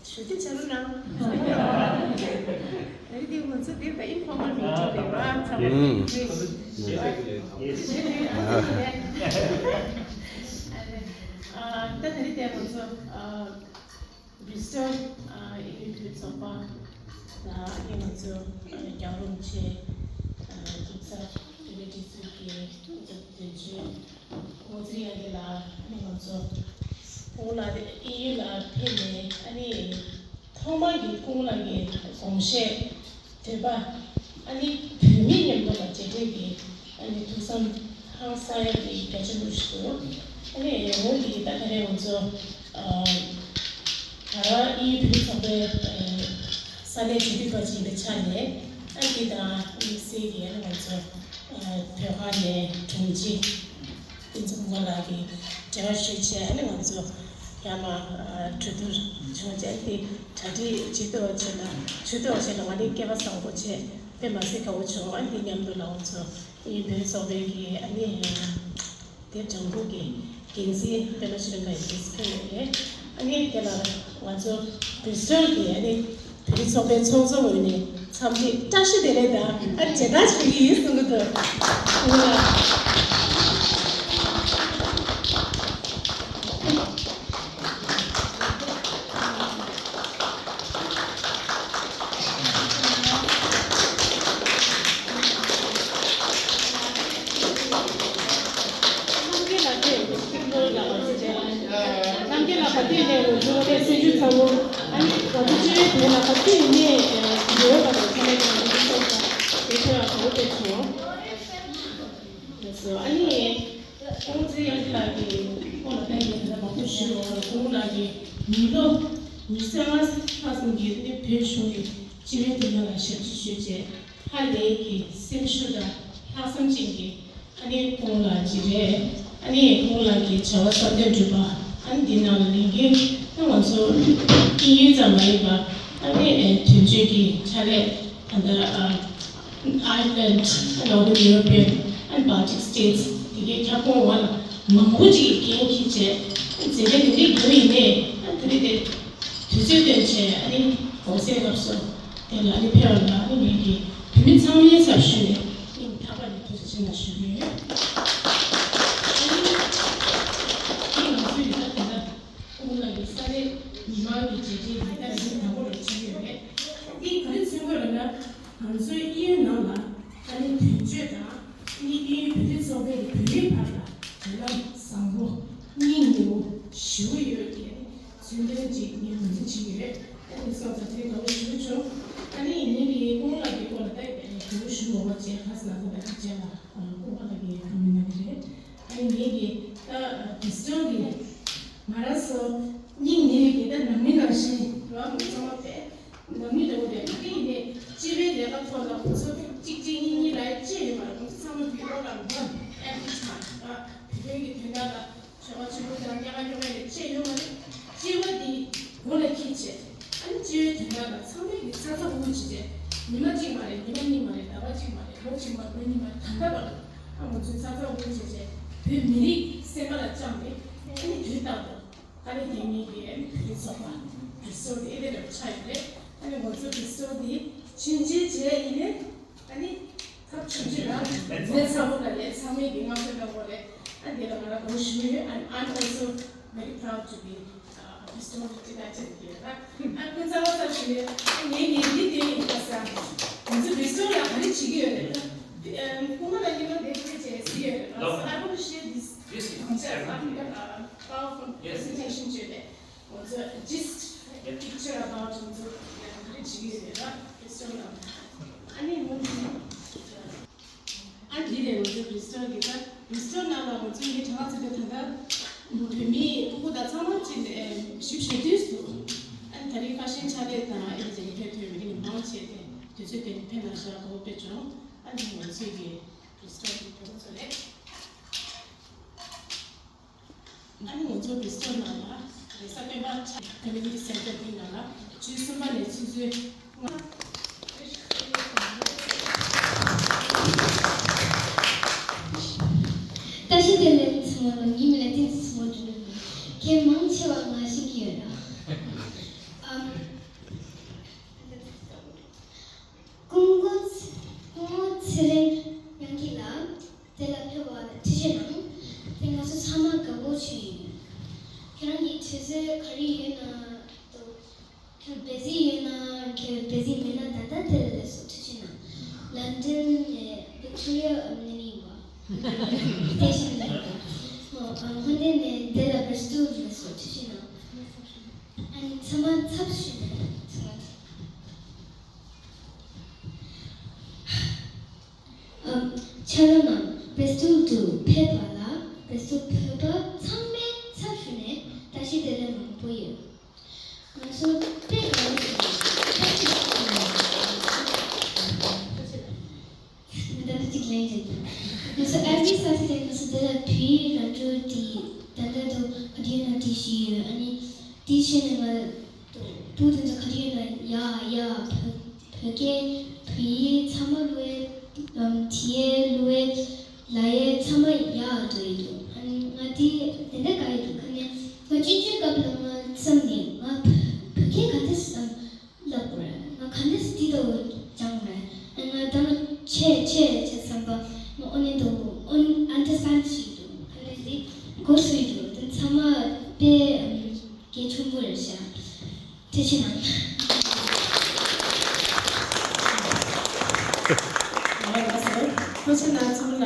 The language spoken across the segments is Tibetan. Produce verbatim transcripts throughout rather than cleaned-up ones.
ཞུ་རྒྱུ་བྱ་རུ་ནང་། ཨ་རི་དེ་ང་ཚོ་དེ་ད་ཨིན་ཕོར་མལ་མི་ཊིང་རེད་བ། ཚང་མ་ཨུམ། ཨ་ད་ད་རེས་དེ་ང་ཚོ་ཨ་བི་སི་ཊར་ཨ་ཨི་ཡུ་བོད་ཚོགས་པ་ལ་ཨ་ནི་ང་ཚོ་ཨ་རྒྱལ་རོང་ཆེ་ཨ་ཀུན་གསལ་བོད་མིའི་སྒྲིག་འཛུགས་ཀྱི་ཨ་དོན་གཅོད་ཨོ་ཙི་ཡ་གི་ལ་ཨ་ནི་ང་ཚོ་ཁོང་ལ་ཨི་ཡུ་ལ་ཕེབས་ནས་ཨ་ནི་ཐོག་མ་གི་ཁོང་ལ་གི་དགོངས་བཞེས་འདོད་པ་ཨ་ནི་བོད་མི་མཉམ་དུ་ལ་མཇལ་འཕྲད་ཀྱི་ཨ་ནི་ཐུགས་བསམ་ཧང་སང་ཡ་གི་བརྒྱ་ཆ་དགུ་ཞིག་འདུག་ཨ་ནི་འོ་འདི་ད་ག་རེ་ང་ཚོ་ཨ་ད་ཨི་ཡུ་བོད་ཚོགས་པའི་ཨ་ས་གནས་གྲོས་བསྡུར་པ་ཅིག་ཡིན་པའི་ཆ་ནས་ཨ་འདི་དང་དམིགས་བསལ་གྱི་ཨ་ནི་ང་ཚོ་ཨ་བོད་ཁང་ནས་དྲུང་ཆེ་ཕུན་ཚོགས་མགོན་ལགས་ཀྱིས་འབྲེལ་བ་ཞུས་བྱས་ཨ་ནི་ང་ཚོ་ཡར་མར་ཨ་གྲོས་བསྡུར་བྱུང་བྱས་ཨ་འདི་གྲ་སྒྲིག་བྱེད་ཐུབ་པ་བྱས་ན་བྱེད་ཐུབ་པ་བྱས་ན་ང་ནི་སྐལ་པ་བཟང་པོ་བྱས་དཔེ་མ་སྲིད་དགའ་བོ་བྱུང་། ཨ་འདི་མཉམ་དུ་ལ་ང་ཚོ་ཨི་ཡུ་བོད་ཚོགས་པའི་གི་ཨ་ནི་ཨ། དེབ་སྦྱང་ཁུལ་གྱི་འགན་འཛིན་པད་མ་ཚེ་རིང་ལགས་ཀྱིས་ཕེབས་ཡོད་རེད། ཨ་ནི་དེ་ལ་ང་ཚོ་བི་སི་ཊར་གྱི་ཨ་ནི་བོད་རིགས་ཚོགས་པའི་ཚོགས་གཙོ་ངོས་ནས་འཚམས་འདྲི་བཀྲ་ཤིས་བདེ་ལེགས་དང་ཨ་མཇལ་དར་ཞུ་གི་ཡིན་གསུང་གི་འདུག་རྣམ་རྒྱལ་ལགས་ཀྱིས་རྣམ་རྒྱལ་ལགས་ག་དུས་ནས་ངོ་སྤྲོད་དེ་སེམས་ཤུགས་ཚ་བོ། ཨ་ནི་ང་ཚོ་སྤྱི་པའི་དོན་ལ་ག་དུས་ནས་འབྲེལ་བ་དང་ཚ་ལས་ཀྱང་འདུག་སོགས་དང་དེ་ཚོ་ཡང་གོ་བོ་དེ་བྱུང་། ཨ་ནི་ཀོང་ཙེ་དབྱངས་ཅན་ལགས་ཀྱི་སྐོར་ལ་ད་ཡིན་ན་མང་པོ་ཞུས་ཡོད་རེད། ཁོང་རྣམ་པ་གིས་མི་ལོ་ཉི་ཤུ་རྩ་ལྔ་ལྷག་ཙམ་གྱི་ནི་བོད་གཞུང་གི་སྤྱི་པའི་དོན་ལ་ཞབས་ཕྱི་ཞུས་བྱས། ཧ་ལས་ཀྱི་སེམས་ཤུགས་དང་ལྷག་བསམ་ཅན་གྱི་ཨ་ནི་ཁོང་ལ་ཅི་རེད། ཨ་ནི་ཁོང་ལ་གི་བྱ་བ་གསར་གཏོད་འགྲུབ་པ། ཨ་ནི་འདི་ནང་ལ་ལས་འགུལ་ད་ང་ཚོ་དབྱིན་ཡུལ་ཙམ་མ་ཡིན་པ་ཨ་ནི་དོན་གཅོད་ཀྱི་ཕྱག་ལས་ད་ལྟ་Ireland, Northern European and Baltic States དེ་གའི་ཁྱབ་ཁོངས་འོག་ལ་མང་པོ་ཅིག་གི་འགན་འཁྱེར་བྱས། མཛད་རིམ་དེ་འདྲའི་རྒྱུ་ཡིན་ནའི་ཨ་དེ་རིང་དེ་དུས་ཚོད་བཏོན་བྱས་ཨ་ནི་གོང་གསལ་སྐབས་སུ་དེ་ལ་ཨ་ནི་ཕེབས་པ་ལ་ཨ་ནི་ངེད་ཀྱི་བོད་མི་ཚང་མའི་ཚབ་ཞུས་ནས་སྙིང་ཐག་པ་ནས་ཐུགས་རྗེ་ཆེ་གནང་ཞུ་གི་ཡོད། ཨ་ནི་ང་ཚོའི་ཡུལ་དེ་ལ་ཁོང་ལ་ཡི་ས་གནས་མི་མང་གི་རྗེས་དྲན་ཡིན་ད་རིང་དང་པོ་རེད་བྱུང་ཡོད་རེད། འདི་ག་རེ་མཚོན་གྱི་ཡོད་ལབ་ན་ང་ཚོའི་ཨིན་ཡུལ་ནང་ལ་ཨ་ནི་དོན་གཅོད་དང་ཨ་ནི་ཨིན་ཡུལ་བོད་རིགས་ཚོགས་པའི་བོད་རིགས་བར་ལ་དོ་སྣང་བཟང་པོ་སྙིང་ཉེ་བོ་ཞེ་པོ་ཡོད་ཀྱི་ཚུལ་ལྡན་ཅིག་ངས་ངོས་འཛིན་བྱེད་ཀྱི་ཡོད། ཨ་ནི་སོགས་དང་དེ་འདྲ་བོ་ཞུ་བྱུང་། ཨ་ནི་ངེད་ཀྱི་ཀོང་ལགས་ཀྱི་སྐོར་ལ་ད་ཞུ་ཞུ་འོ་བ་བྱས་ཁ་སང་ལ་ད་ལྟ་ཁ་ཆེ་ལ་ཀོང་པ་ལགས་ཀྱི་བཀའ་མོལ་གནང་གི་རེད། ཨ་ནི་ངེད་ཀྱི་ད་བི་སི་ཊར་གྱི་མ་ར་སོ་སྙིང་ཉེ་བའི་གི་ད་ནང་མི་ནང་བཞིན་རོགས་མི་ཚང་མ་དཔེ་ནང་མི་འདྲ་བོ་རེད། ཨ་ནི་ཡིན་ནའི་སྤྱི་པའི་ལས་ཀ་ཐོག་ལ་ཁོ་ཚོ་གཅིག་གཅིག་གཉིས་གཉིས་ལ་ཡ་ཅི་ཡོད་མ་རེད། ཁོ་ཚོ་ཚང་མ་བི་རོ་ལ་མ་ཨེ་ཁུ་ཆ་ད་བོད་དོན་གྱི་དོན་དག་ལ། ཆོལ་ཁ་ཆེན་པོ་དང་རྒྱ་གར་རྒྱ་གར་ལས་བཅས་ཡོད་མ་རེད། སྐྱེ་བ་འདི་མགོ་ལ་འཁྱེར་བྱས། ཨ་ནི་སྐྱེ་བའི་དོན་དག་ལ་ཚང་མས་ཀྱི་ཚ་ཚ་འུར་འུར་བྱས་བྱས། ཉི་མ་གཅིག་མ་རེད། ཉི་མ་གཉིས་མ་རེད། ཟླ་བ་གཅིག་མ་རེད། ལོ་གཅིག་མ་རེད། ལོ་གཉིས་མ་རེད། ད་ལྟ་བར་དུ་ཨ་ང་ཚོས་ཚ་ཚ་འུར་འུར་བྱས་བྱས་བོད་མི་རིགས་སེམས་པ་ལ་བཅངས་ནས་ཨ་ནི་དུས་རྟག་ཏུ་ཨ་ནི་དེ་ཉིད་ཀྱི་ཨ་ནི་བོད་རིགས་ཚོགས་པ་བོད་སོག་དེ་ཨེ་དེ་འདྲ་ཆགས་ཡོད་རེད། ཨ་ནི་ང་ཚོ་བོད་སོག་དེ་ཕྱིན་ཆད་བྱས་ཡིན་ནས། ཨ་ནི་ཐབས་བྱུང་ཆེ་ལ་མཛད་ཚ་བོ་ལ་ལས་ཚང་མས་ཀྱི་བསྔགས་བརྗོད་གནང་དགོས་རེད། ཨ་འདི་ལ་ང་རང་དགོངས་ཞུ་ཡོད། And I'm also very proud to be uh, a Bristol United here. ཨ་ཁོང་ཚང་མ་ཚབ་ཞུ་ཡོད། ཨ་ངས་ངས་འདི་དེ་ཡིན་པ་ས་ང་ཚོ་Bristol ལ་ག་རེ་བྱེད་ཀྱི་ཡོད་རེད་ད། ཨ་ཁོང་ལ་ཉི་མ་འདི་འདྲ་བྱས་ཟིན་ཡོད་རེད། So I want to share this picture, uh, powerful presentation བྱས་ནས། ང་ཚོ་just a picture about ང་ཚོ་ཡང་ག་རེ་བྱེད་ཀྱི་ཡོད་རེད་ལ་Bristol ནང་། ཨ་ནི་ང་ཚོ་ཨ་འདི་ནས་ང་ཚོ་Bristol གི་ད་Bristol ནང་ལ་ང་ཚོ་ངའི་དྲན་པ་ཚོ་ད་ད་བོད་མི་སྤུ་གུ་དང་ཚང་མ་ཅིག་ནས་ཞིབ་ཞུ་དུས་སུ་ཨ་ནི་ད་རིང་ཁ་ཤས་ཕྱག་ལས་དང་ཨེ་ནི་ཅིག་ཕེབས་ཐུབ་མི་རིགས་མང་ཆེ་དེ་དུས་ཚོད་དེ་ནི་ཕེབས་གནང་ཤག་གོ་བོ་དཔེ་བྱུང་། ཨ་འདི་ང་ཚོའི་གི་Bristol གི་བོད་པ་ཚོ་རེད། ཨ་ནི་ང་ཚོ་Bristol ནང་ལ་རེས་གཟའ་སྤེན་པ་Community Centre འདི་ནང་ལ་ཆུ་ཚོད་གསུམ་པ་ནས་ཆུ་ཚོད་ལྔ། བཀྲ་ཤིས་བདེ་ལེགས་ཚང་མ་ལ། ངའི་མིང་ལ་བསྟན་འཛིན་ཚེ་དབང་དོན་གྲུབ་ཡིན། དེ་མང་ཆེ་བ་ང་ཤེས་ཀྱི་ཡོད་ལ། ཨམ། སྐུ་ངོ་སྐུ་ངོ་ཚེ་རིང་དབྱངས་སྐྱིད་ལགས་དེ་ལ་ཕེབས་པ་ལ་ཐུགས་རྗེ་གནང་། དེ་ང་ཚོ་ཚང་མ་དགའ་པོ་བྱུང་ཡོད། ཁྱེད་རང་གི་དུས་ཚོད་ག་རེ་ཡོད་ན་དང་། ཁྱེད་བི་ཟི་ཡོད་ན། ཁྱེད་བི་ཟི་མེད་ན་ད་ལྟ་དེ་ལ་སླེབས་སོང་། ཐུགས་རྗེ་གནང་། ལན་ཌན་ནས་ཝིག་ཊོ་རི་ཡ་ཨམ་ནི་ཡིན་པ། སི་ཊེ་ཤན་ལ་ཡིན་པ། ཨོ། ཨ། ཧོན་ཌེ་ནས་འདི་ལ་བི་སི་ཊལ་ལ་སླེབས་སོང་། ཐུགས་རྗེ་གནང་། ཨ་ནི་ཚང་མ་ཚབ་ཞུས་ནས་ཚང་མ། ཨམ། ཕྱག་ལོ་ནང་བི་སི་ཊལ་དུ་ཕེབས་པ་ལ་བི་སི་ཊལ་བོད་པ་ཚང་མའི་ཚབ་ཞུས་ནས་བཀྲ་ཤིས་བདེ་ལེགས་མང་པོ་ཡོད། ང་ཚོ་དཔེ་ཡག་པོ་ཞིག་རེད། ང་ཚོ་ཨེ་བྷི་སེ་ཊར་ཌེ་ང་ཚོ་འདི་ལ་བོད་ཡིག་ར་འཕྲོད་དེ་ད་ལྟ་དུ་ག་དུས་ཡིན་ན་བྲིས་ཤིག་ཡོད། ཨ་ནི་དེ་བྱས་ནས་ང་སྤུ་དེ་ཚོ་ག་དུས་ཡིན་ན་ཡ་ཡ་བོད་བོད་སྐད་བོད་ཡིག་ཚང་མ་བླུ་བའི་ཨམ་བྲིས་ཡས་བླུ་བའི་ལ་ཡའི་ཚང་མ་ཡག་འགྲོ་ཡི་འདུག་ཨ་ནི་ང་དེ་དེ་འདྲ་དགའ་ཡི་འདུག་ཁ་ནས་ང་སྤྱི་སྤྱོད་སྐབས་ལ་ང་བསམ་ནས་ང་བོད་བོད་སྐད་ག་འདྲ་བསམ་ལབ་དགོས་རེད། ང་ག་འདྲ་སེ་དེ་ལྟ་བུ་སྦྱང་དགོས་རེད། ཨ་ང་ད་ང་ཆེ་ཆེ་ཆེ་བསམ་པ་ང་ཨོ་ནི་འདུག་ཨོ་ཨན་ཌར་སི་ཊེན་ཌ་བྱེད་ཀྱི་འདུག་ཁ་ནས་དེ་གོ་སུ་ཡི་འདུག་དེ་ཚང་མ་དཔེ་གལ་ཆེན་པོ་རེད་ཤག་ཐུགས་རྗེ་གནང་། ལགས་སོ། ཐུགས་རྗེ་གནང་ཚང་མ་ལ།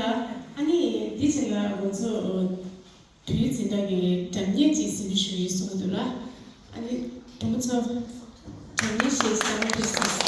ཨ་ནི་འདི་བྱས་ན་ང་ཚོ་བོད་ཡིག་འཛིན་གྲྭ་གི་སྒྲ་སྙན་ཅིག་གཟིགས་འབུལ་ཞུ་ཡིན་གསུངས་འདུག་ལ། ཨ་ནི་བུ་མོ་ཚོ་སྒྲ་སྙན་ཞིག་གསན་པར་ཕེབས་སོང་།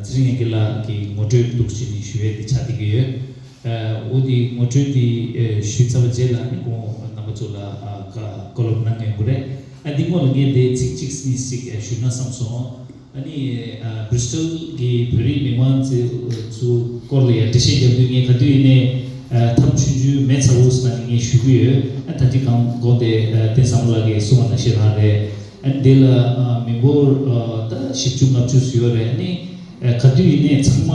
ཚེ་རིང་དགེ་ལགས་ཀྱི་ངོ་སྤྲོད་འདུག་ཅེས་ནས་ཞུ་ཡས་དེ་ཆགས་བསྡད་ཀྱི་ཡོད། འོ་དེ་ངོ་སྤྲོད་དེ་ཞུས་ཚར་བ་རྗེས་ལ་ནི་ཁོང་རྣམ་པ་ཚོ་ལ་བཀའ་སློབ་གནང་མཁན་དགོས་རེད། ཨ་འདི་སྔོན་ལ་ངས་དེ་ཚིག་གཅིག་གཉིས་ཤིག་ཞུས་ན་བསམ་སོང་། ཨ་ནི་བྷི་རི་སི་ཊལ་གྱི་བོད་རིགས་མི་མང་ཚོའི་སྐོར་ལ་ཡང་འགྲེལ་བཤད་རྒྱབ་དུས་ངས་ག་དུས་ཡིན་ནའི་ཐབས་ཆུང་ཆུང་མེད་ཚ་བོ་ཟེར་ནས་ངས་ཞུ་གི་ཡོད། ཨ་ད་ཅི་གང་དགོངས་ཏེ་བསྟན་བཟང་པོ་ལགས་ཀྱིས་གསུངས་པ་ནང་བཞིན་རང་རེད། ཨ་ནི་དེ་ལ་མི་འབོར་ད་བཞི་བཅུ་ལྔ་བཅུ་ཙམ་ཡོད་རེད། ཨ་ནི་ག་དུས་ཡིན་ནའི་ཚང་མ་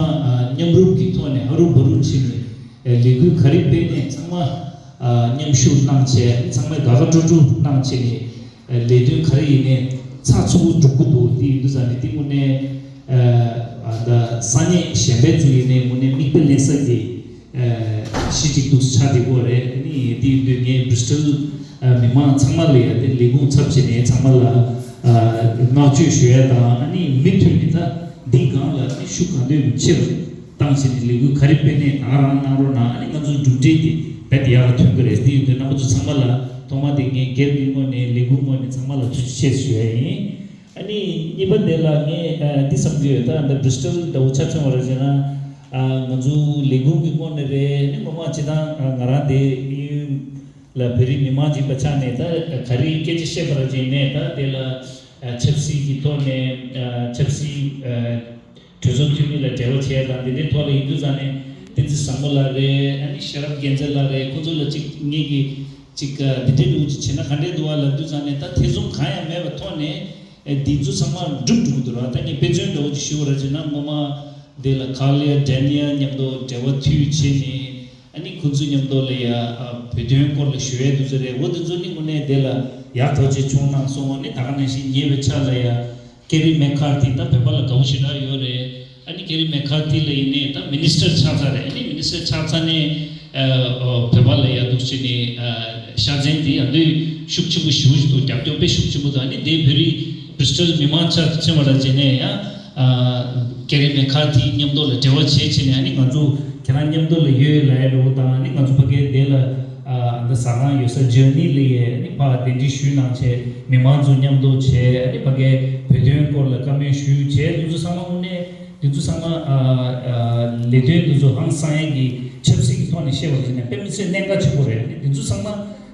མཉམ་རུབ་ཀྱི་ཐོག་ནས་ཧ་རུ་བ་རུ་ཕྱིན་ནས་ལས་འགུལ་ག་རེ་སྤེལ་ནའི་ཚང་མ་མཉམ་ཞུགས་གནང་བྱས། ཨ་ནི་ཚང་མས་དགའ་དགའ་སྤྲོ་སྤྲོ་གནང་བྱས་ནས་ལས་དོན་ག་རེ་ཡིན་ནའི་ཚགས་ཚུད་པོ་འགྲུབ་ཀྱི་འདུག་དེ་ཡིན་དུས་ཙང་ནས་དེ་དངོས་གནས་ད་ས་གནས་གཞན་པའི་ཚོ་ཡིན་ནའི་དངོས་གནས་མིག་དཔེ་ལེན་ས་གི་གཞི་གཅིག་ཏུ་ཆགས་བསྡད་ཀྱི་ཡོད་རེད། ཨ་ནི་དེ་ཡིན་དུས་ངས་བྷི་རི་སི་ཊལ་མི་མང་ཚང་མ་ལ་ཡང་དེ་ལས་ཁུངས་ཚབ་བྱས་ནས་ཚང་མ་ལ་བསྔགས་བརྗོད་ཞུ་ཡ་དང་། ཨ་ནི་མུ་མཐུད་ནས་ད་འདི་སྒང་ལ་ནི་ཤུགས་གང་ཐུབ་ཀྱིས་ཆེ་རུ་བཏང་བྱས་ནས་ལས་འགུལ་ག་རེ་སྤེལ་ནའི་ད་ག་རང་གནང་རོགས་གནང་། ཨ་ནི་ང་ཚོའི་གྲུབ་འབྲས་དེ་རྦད་དེ་ཡག་ལ་ཐོན་གྱི་རེད། དེ་ཡིན་དུས་རྣམ་པ་ཚོ་ཚང་མ་ལ་ཐོག་མ་དེ་ངས་སྒེར་གྱི་ངོས་ནས་ལས་ཁུངས་ངོས་ནས་ཚང་མ་ལ་ཐུགས་རྗེ་ཆེ་ཞུ་ཡ་ཡིན། ཨ་ནི་གཉིས་པ་དེ་ལ་ངས་འདི་བསམ་གྱི་ཡོད། ད་འདི་བྷི་རི་སི་ཊལ་འདྲ་བོ་ཆ་མཚོན་པ་རེད་ཟེར་ན། ང་ཚོ་ལས་ཁུངས་ཀྱི་ངོས་ནས་རེད། ཨ་ནི་ངོ་མ་སྤྱིར་བཏང་ང་རང་དེ་གཡས་གཡོན་ལ་བོད་རིགས་མི་མང་ཅིག་པ་ཆགས་ནས་ད་ག་རེ་སྐད་ཆ་བཤད་པ་ར་ཅིག་ནས་ད་དེ་ལ་ཆབ་སྲིད་ཀྱི་ཐོག་ནས་ཆབ་སྲིད་གྲོས་ཚོགས་འཐུས་མི་ལ་འབྲེལ་བ་བྱས་དང་དེ་འདྲའི་ཐོག་ལ་ཡིན་དུས་ཙང་ནས་བསྟན་འཛིན་བཟང་མོ་ལགས་རེད། ཨ་ནི་ཤེས་རབ་རྒྱལ་མཚན་ལགས་རེད། ཁོང་ཚོ་ལ་ཅིག་ངེད་ཀྱིས་ཅིག་འདི་འདྲའི་འདྲ་བོ་ཅིག་བྱས་ན་ག་འདྲས་འདུག་བ་ལབ་དུས་ཙང་ནས་ད་ཐེ་ཚོམ་གང་ཡང་མེད་པའི་ཐོག་ནས་འདི་ཚོ་ཚང་མ་འགྲུབ་འགྲོ་གི་འདུག་ར། ད་ངས་དཔེ་མཚོན་འདྲ་བོ་ཅིག་ཞུ་བ་ར་བྱས་ན་སྔོན་མ་དེ་ལ་ཀར་ལི་ཡ་ཌེ་ནི་ཡལ་མཉམ་དུ་འབྲེལ་བ་མཐུད་བྱས་ནས། ཨ་ནི་ཁོང་ཚོའི་མཉམ་དུ་ལ་ཡ་ཨ་བོད་དོན་སྐོར་ལ་ཞུ་ཡས་འདུག་ས་རེད། འོ་དེ་ཚོ་ནི་དངོས་གནས་དེ་ལ་ཡག་ཐག་ཆོད་བྱུང་གནང་སོང་། ཨ་ནི་ད་ག་ནང་བཞིན་ཉེ་བའི་ཆར་ལ་ཡ་ཀེ་རི་མེག་ཁར་ཐི་ད་བོད་པ་ལ་དགའ་བོ་ཞེ་དྲག་ཡོད་རེད། ཨ་ནི་ཀེ་རི་མེག་ཁར་ཐི་ལ་ཡིན་ནའི་ད་མི་ནི་སི་ཊར་ཆགས་ཚར་རེད། ཨ་ནི་མི་ནི་སི་ཊར་ཆགས་ཚར་ནས་ཨ་ཨ་བོད་པ་ལ་ཡ་འདུག་བྱས་ནས་ཨ་ཤ་ཚན་དེ་ཡ་འདུས་ཤུགས་ཆེན་པོ་ཞེ་པོ་ཞིག་འདུག་རྒྱབ་སྐྱོར་དཔེ་ཤུགས་ཆེན་པོ་འདུག་ཨ་ནི་དེ་བོད་རིགས་བྷི་རི་ཊལ་མི་མང་ཆ་ཚང་མ་ལ་བྱས་ནས་ཡ། ཨ་ཀེ་རི་མེག་ཁར་ཐི་མཉམ་དུ་ལ་འབྲེལ་བ་བྱེད་བྱས་ནས། ཨ་ནི་ང་ཚོ་ཁྱེད་རང་མཉམ་དུ་ལ་ཡོད་ལབ་ཡ་འདྲ་བོ་དང་། ཨ་ནི་ང་ཚོ་ཕ་གིར་དེ་ལ་ཨ་འདི་ཟ་ཁང་ཡོད་ས་ཇར་ནི་ལ་ཡ་ཨ་ནི་ཕར་གདན་འདྲེན་ཞུས་གནང་བྱས་མི་མང་ཚོ་མཉམ་དུ་བྱས། ཨ་ནི་ཕ་གིར་བོད་དོན་སྐོར་ལ་བཀའ་མོལ་ཞུས་བྱས། འདི་ཚོ་ཚང་མ་དངོས་གནས་འདི་ཚོ་ཚང་མ་ཨ་ཨ་ལས་དོན་འདི་ཚོ་ཧང་སང་ཡ་གི་ཆབ་སྲིད་ཀྱི་ཐོག་ནས་བཤད་པ་ཡིན་ན་དཔེ་མི་སྲིད་གནད་འགག་ཆེན་པོ་རེད། ཨ་ནི་འདི་ཚོ་ཚང་མ་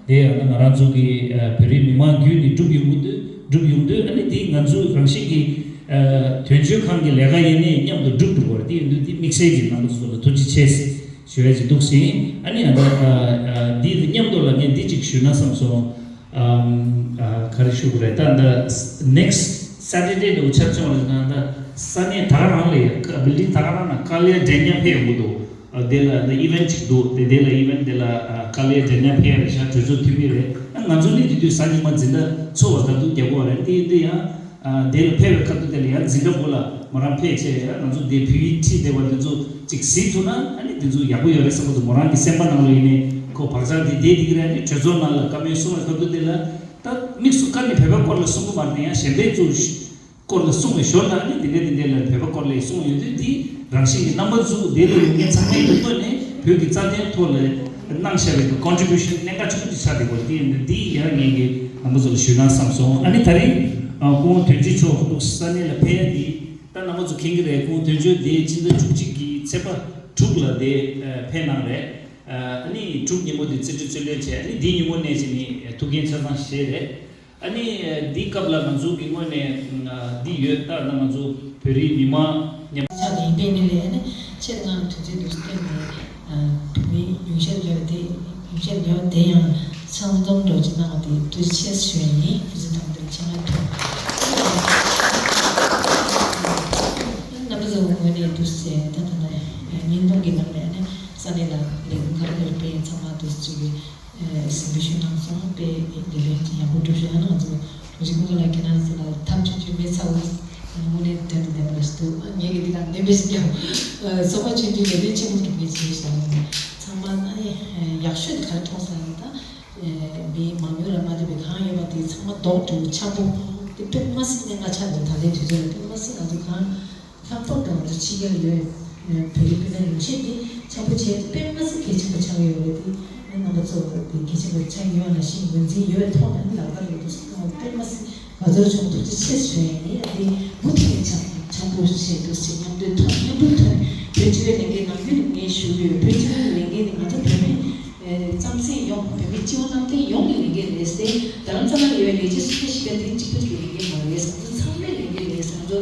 དེ་ཡང་ན་ང་རང་ཚོ་གི་ཨ་བོད་རིགས་མི་མང་བརྒྱུད་ནས་སྒྲུབ་ཡོང་གི་འདུག་སྒྲུབ་ཡོང་དུས། ཨ་ནི་དེ་ང་ཚོའི་རང་བཞིན་གྱི་ཨ་དོན་གཅོད་ཁང་གི་ལས་ཀ་ཡིན་ནའི་མཉམ་དུ་སྒྲུབ་འགྲོ་བར་དེ་ཡིན་དུས། དེ་དམིགས་བསལ་གྱི་རྣམ་པ་ཚོ་ལ་ཐུགས་རྗེ་ཆེ་ཞུ་ཡ་ཅིག་འདུག་ཟིན། ཨ་ནི་ཨ་ད་ཨ་ཨ་འདི་དང་མཉམ་དུ་ལ་ངས་འདི་ཅིག་ཞུས་ན་བསམ་སོང་། ཨམ་ཨ་ག་རེ་ཞུ་དགོས་རེད། ད་ད་ནེག་སི་ཊི་སེ་ཊར་ཌེ་འདྲ་བོ་ཆ་ཚང་རེད་ན། ད་ས་གནས་ད་ག་རང་ལ་ཡ་ཀ་བིལ་ཌིང་ད་ག་རང་ན་ཀར་ལི་ཡ་ཌེ་ནི་ཡལ་ཕེབས་ཡོང་གི་འདུག་ཨ་དེ་ལ་ཨ་ད་ཨི་ཝེན་ཊི་ཅིག་འདུག་དེ་དེ་ལ་ཨི་ཝེན་ཊི་དེ་ལ་ཨ་ཀར་ལི་ཡ་ཌེ་ནི་ཡལ་ཕེབས་ཡ་རེད་ཤག་གྲོས་ཚོགས་འཐུས་མི་རེད། ཨ་ང་ཚོ་ནི་དེ་དུས་གཟའ་ཉི་མ་འཛིན་གྲྭ་ཚོགས་པ་ད་དུང་རྒྱག་གི་ཡོད་རེད། དེ་ཡིན་དུས་ཡང་ཨ་དེ་ལ་ཕེབས་པའི་ཁ་ཐུག་དེ་ལ་ཡང་འཛིན་གྲྭ་སྐོར་ལ་མོ་རང་ཕེབས་བྱས། ཡང་ང་ཚོ་དེ་བོད་ཡིག་ཁྲིད་བསྡད་པ་དེ་ཚོ་ཅིག་གཟིགས་ཐུབ་ན་ཨ་ནི་དེ་ཚོ་ཡག་པོ་ཡོད་རེད་བསམ་གྱི་འདུག་མོ་རང་གི་སེམས་པ་ནང་ལ་ཡིན་ནའི་ཁོ་བག་ཆགས་དེ་བསྡད་བསྡད་ཀྱི་རེད། ཨ་ནི་གྲོས་ཚོགས་ནང་ལ་བཀའ་མོལ་གསུང་བའི་ཁ་ཐུག་དེ་ལ་ད་དམིགས་སུ་བཀར་ནས་བོད་པའི་སྐོར་ལ་གསུང་གི་མ་རེད། ཡང་གཞན་པའི་ཚོ་སྐོར་ལ་གསུང་བའི་ཞོར་ལ་ཨ་ནི་དེ་འདྲ་དེ་འདྲ་ལ་བོད་པ་སྐོར་ལ་གསུང་ཡོང་དུས། འདི་རང་བཞིན་གྱི་རྣམ་པ་ཚོ་དེ་ལ་ཡོང་མཁན་ཚང་མའི་ཐོག་ནས་བོད་ཀྱི་རྩ་དོན་ཐོག་ལ་གནང་བཞག་པའི་ཀོན་ཊི་བུ་ཤན་གནད་འགག་ཆེན་པོ་ཅིག་ཆགས་བསྡད་ཡོད་རེད། དེ་ཡིན་དུས་འདི་ཡང་ངེད་ཀྱིས་རྣམ་པ་ཚོ་ལ་ཞུས་ན་བསམ་སོང་། ཨ་ནི་ད་རིང་ཨ་སྐུ་ངོ་དོན་གཅོད་མཆོག་ཏུ་ས་གནས་ལ་ཕེབས་ཡ་འདི་ད་རྣམ་པ་ཚོ་མཁྱེན་གྱི་རེད། སྐུ་ངོ་དོན་གཅོད་དེ་ཕྱི་ཟླ་བཅུ་གཅིག་གི་ཚེས་པ་དྲུག་ལ་དེ་ཕེབས་གནང་རེད། ཨ་ནི་དྲུག་ཉིན་མོ་དེ་རྩིས་སྤྲོད་རྩིས་ལེན་བྱས། ཨ་ནི་འདིའི་ཉིན་མོ་ནས་ཅིག་ནི་ཐུགས་འགན་ཆ་ཚང་བཞེས་རེད། ཨ་ནི་འདིའི་སྐབས་ལ་ང་ཚོ་གི་ངོས་ནས་འདི་ཡོད། ད་ད་ང་ཚོ་བོད་རིགས་མི་མང་མཉམ། ཆ་ནས་ཡིན་པའི་ནི་ལས་ནི་ཆེད་ང་དུས་ཚོད་འདུག་སྟེང་ནས་བོད་མི་ཉུང་ཤས་ཡོད་དེ་ཉུང་ཤས་ཡོད་དེ་ཡང་ཚང་འཛོམས་འགྲོ་ཅིག་གནང་བ་དེ་ཐུགས་རྗེ་ཆེ་ཞུ་ཡ་ཡིན། ཐུགས་རྗེ་དང་བདེ་ཆེན་ལ་ཐུགས། རྣམ་པ་ཚོ་ངོས་ནས་འདུག་ཟེར་ད་ད་ལྟ་ཉིན་གུང་གི་ནང་ནས་ནི་ས་གནས་ལ་ལས་འགུལ་ག་རེ་ག་རེ་སྤེལ་ཡིན་ཚང་མ་འདུག་ཟེར་གྱི། གཟིམ་དཔོན་ཞུ་གནང་སོང་། དཔེ་ལས་དོན་ཡག་པོ་སྒྲུབ་ཤོག་ཨ་ནི་ང་ཚོ་དྲུང་ཆེ་སྐུ་ངོ་ལགས་ཁྱེད་རང་ཚོ་ལ་ཐབས་ཆུང་ཆུང་མེད་ཚ་བོ་དངོས་གནས་དོན་ ངས་ཀྱི་འདི་དང་ནེམ་པེ་སི་ཀྱང་ཚོགས་པ་ཆུང་ཆུང་ལས་དོན་ཆེན་པོ་སྒྲུབ་མཁན་ཅིག་རེད་ཤག་ཚང་མ་ཨ་ནི་ཡག་ཤོས་དེ་ག་རེ་མཐོང་སོང་ད། མི་མང་ཉུང་ལ་མ་ལྟོས་པའི་གང་ཡོད་པ་དེ་ཚང་མ་རྡོག་གྲུ་ཆག་པོ་དེ་དཔེ་མ་སྲིད་གནད་འགག་ཆགས་འདུག་ད་ལྟའི་དུས་ཚོད་ལ་དཔེ་མ་སྲིད་ང་ཚོ་གང་ལྷག་པར་དུ་ང་ཚོ་ཕྱི་རྒྱལ་ཡོད་བོད་རིགས་སྤུན་ཟླ་ཉུང་ཤས་དེ་ཆག་པོ་བྱས་ཏེ་དཔེ་མ་སྲིད་གལ་ཆེན་པོ་ཆགས་ཡོད་རེད་དེ་རྣམ་པ་ཚོ་དེ་གལ་ཆེན་པོ་ཆགས་ཡོད་ན་ཤིང་ངོས་འཛིན་ཡོད་ཐོག་ནས་ལག་བསྟར་ཡོད་དུས་དཔེ་མ་སྲིད། ག་ཚོད་བྱུང་ཐུགས་རྗེ་ཆེ་ཞུ་ཡ་ཡིན། ཡ་དེ་མུ་མཐུད་ནས་ཆགས་ཆགས་པོ་བྱེད་འདུག་ཟེར། མཉམ་འདོད་ཐོག་མཉམ་རུབ་ཐོག་བོད་སྤྱི་པའི་ལས་འགན་ནམ་རྒྱུན་ནས་ངས་ཞུ་གི་ཡོད། བོད་སྤྱི་པའི་ལས་འགན་ནི་ང་ཚོ་བོད་མི་རྩམ་ཟན་ཡོངས་བོད་མི་སྤྱི་བོ་གནམ་བསྟན་ཡོངས་ཀྱི་ལས་འགན་རེད་ཟེར། རྡ་རམ་ས་ལར་ཡོད་པའི་ལས་བྱེད་སུ་འདྲ་ཞིག་ག་དེ་གཅིག་པུ་གི་ལས་འགན་མ་རེད། ང་ཚོ་ཚང་མའི་ལས་འགན་རེད་ཟེར། ང་ཚོ་